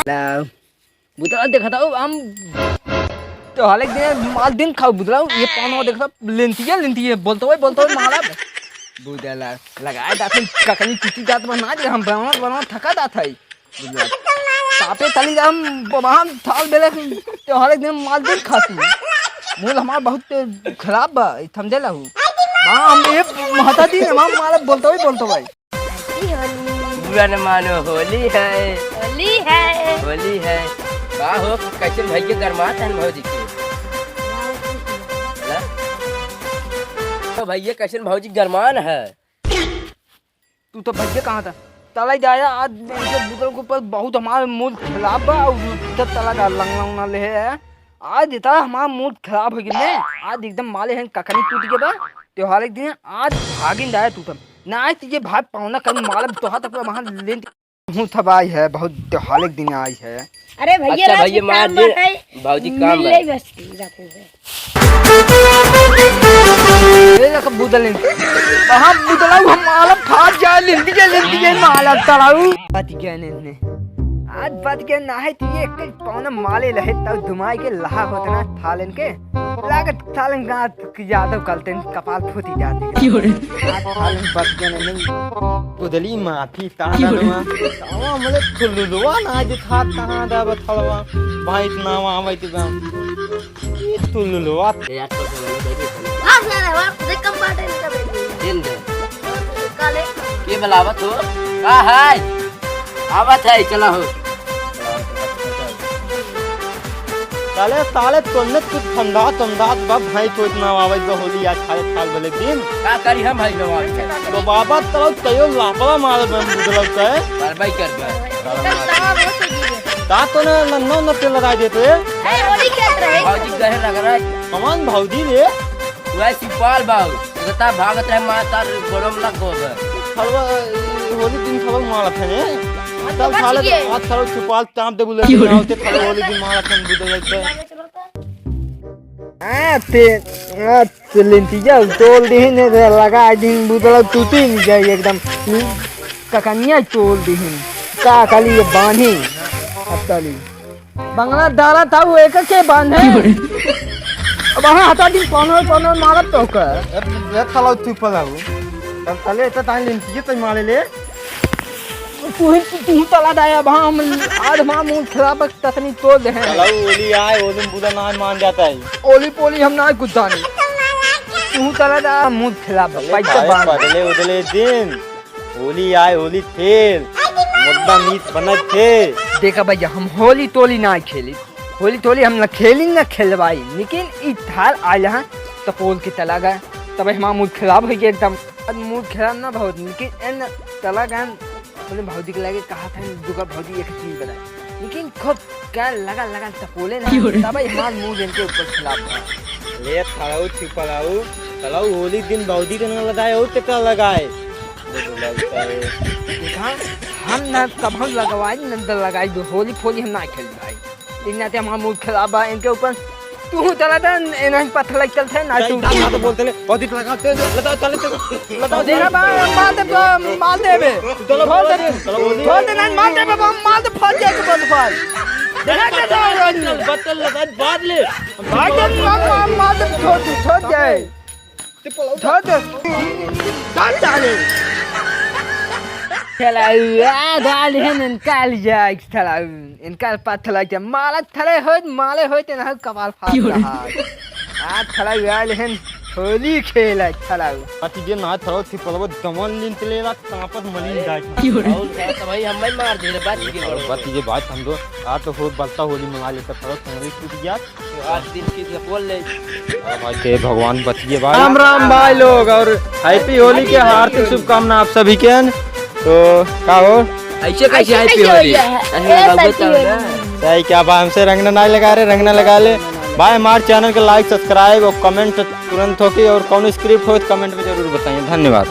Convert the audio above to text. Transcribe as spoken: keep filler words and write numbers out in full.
लाओ। बुतला देखत हौ, हम तो हाले दिन माल दिन खाओ बुतला, ये पानो देखत हौ, लेंतिया, लेंतिया, बोलत हौ, बोलत हौ, माला। बुतला, लगाए दातन, ककनी टूटी जात बा, ना दे, हम बनवा, बनवा थका जात है। बुतला, तापे तली हम बमान थाल बेले, तो हाले दिन माल दिन खाती। मूल हमार बहुत खराब बा, समझे लहू। माँ, हम ये महता दिन, माँ, माला बोलत हौ, बोलत हौ। बुरा न मानो, होली है। होली है। होली है। का हो, कैसन भैया गरमात है भौजी के? ला? तो भैया कैसन भौजी गरमान है? तू तो भैया कहाँ था? तलाई जाया, आज इनके बुतल के ऊपर बहुत हमार मूड खराब बा और तब तला का लंग लंग ना ले है। आज इतना हमार मूड खराब हो गया ने, आज एकदम माले हैं कखनी टूट गया बा। त्योहार के दिन आज भागिन जाया तू तब। ना आए तुझे भाई पावना कहीं मालूम तो हाथ अपना वहाँ लेन हूँ तब आई है, बहुत त्योहार के दिन आई है। अरे भैया, अच्छा रात भैया, में मार काम दे, बाटे। भौजी काम मिल बा। ले बस, रात में। ए, रख बुदल नहीं। वहाँ बुदला हम माला फाट जाए, लेंदी के, लेंदी के माला तड़ाऊ। बात क्या ने, ने। आज बात क्या ना है, तू ये एक पावना माले रहे, तब धुमाई के लहा होत ना, थालन के। लागत थालन का कि यादव कलते हैं, कपाल फूटी जाते हैं। क्यों रे? आज थालन बात क्या ने, ने। बुदली माफी ताना क्यों रे? नवा। तावा मले थुलुलुआ ना जे था, कहाँ दा बथलवा। भाई इतना वहाँ, भाई इतना। ये तो लुलवा। ए, यार, तो बोलो, देखिए, बोलो। हाँ, सर, हमारा खुद ही कम बात है इनका, बेटी। दिन दे। काले। के बुलावत हो? का है? आवत है, चला हो। साले, साले, तोन्ने तू ठंडा, ठंडा, बा भाई, तो इतना आवाज दो होली, आज खाए, खाल भले दिन। का करी हम भाई, जवाब है। तो बाबा, तब तैयो लापड़ा मार बन बुझलक है। करबै करबै। का तो ना नन्नो न तेल लगा देते। ए, होली खेलत रहे। भौजी कहे लग रहा है। कमान भौजी रे? वह शिवपाल बाबू। इतना भागत रहे मार तार गोड़ों में लग गो गए। खलवा, ई होली दिन खलवा मारत है ने? हम तो चल बच साले गए। आज खलवा शिवपाल चाप दे बुले क्यों रे? आओ ते खलवा होली दिन मारत है बुझलक है। आ, ते, आ, ते लिंटिया तोल दिहिन, ए, लगा दिहिन, बुदला टूटी नहीं जाई एकदम। ककनिया तोल दिहिन। का काली ये बांधी? अब काली। बंगला डाला था, वो एक के बांधे। अब हाँ, हटा दी, कौन हो, कौन हो, मारत तो का। ए, ए, खलाओ तू पलाऊ। तब तले इतना टाइम लिंटिया तो मारे ले। तू ही, तू, तू ही तला दाया, अब हम, आज हम मूड खराब है, ततनी तोड़ दे हैं। चलो, ओली आए, ओली में बुरा ना मान जाता है। ओली पोली हम ना कुदानी। तू तला दा, मूड खराब है, अरे पैसा भाई, बांध। बदले उदले दिन, ओली आए, ओली खेल, मुद्दा मीत बनत थे। देखा भैया, हम होली तोली ना खेली, होली तोली हम ना खेली ना खेलवाई, लेकिन ई थाल आइल हाँ, तपोल के तला गए, तब हमारा मूड खराब हो गया एकदम। आज मूड खराब ना बहुत, लेकिन एन तला गए, अपने भौजी के लगे कहा था, दुका भौजी एक चीज बनाए, लेकिन खुद क्या लगा, लगा तपोले ना, क्यों रे? तब हमार मूड इनके ऊपर खिलाफ था। ले खड़ाऊ, छिपलाऊ, खड़ाऊ होली दिन भौजी के ना लगाए, और केकरा लगाए? देखा, हम ना कभो लगवाई, ना तो लगाई, जो होली फोली हम ना खेल भाई। इन नाते हमार मूड खराब बा, इनके ऊपर तू चला था, इन्हें पत्थर लग चलते ना तू। दादा तो बोलते ले, बहुत ही लगा, तेज लगा, चले, चले, लगा, देखा बा, मार दे, मार दे बे। चलो, छोड़ दे, चलो, बोलिए। छोड़ दे, नहीं, मार दे बे, मार दे, फट जाए तो बंद फट। देखा क्या जा रहा है? बत्तल लगा, बाद ले। मार दे, मार, मार, मार दे, छोड़ दे, छोड़ जाए। छोड़ दे। छोड़ डाले। चला, आ, डाल है, इनका ले जाए, चला। इनका पत्थर लग जाए, माला थले होइत, माले होइत, ना कपाल फाट क्यों रे? रहा। आज थला आयल हन होली खेले थला। अति जे ना थलो थी पलवा दमन लिन तले ला तापत मलिन जाए। क्यों रे? और क्या तो भाई हम भाई मार दे रे बात के। और बात ये बात हम दो आ तो हो बलता होली मना लेता थलो संगे टूट गया। तो आज दिन की बोल ले। अरे भाई जय भगवान बचिए भाई। राम राम भाई लोग और हैप्पी होली के हार्दिक शुभकामना आप सभी के। तो का हो? ऐसे कैसे ऐसे हैप्पी कैसे होली? होली है? ऐसे ऐसे हैप्पी लगता है होली। ना। सही क्या भाई, हमसे रंग ना लगा रहे, रंग ना लगा ले। भाई हमारे चैनल के लाइक, सब्सक्राइब और कमेंट तुरंत होके और कौन स्क्रिप्ट हो तो कमेंट में जरूर बताइए। धन्यवाद।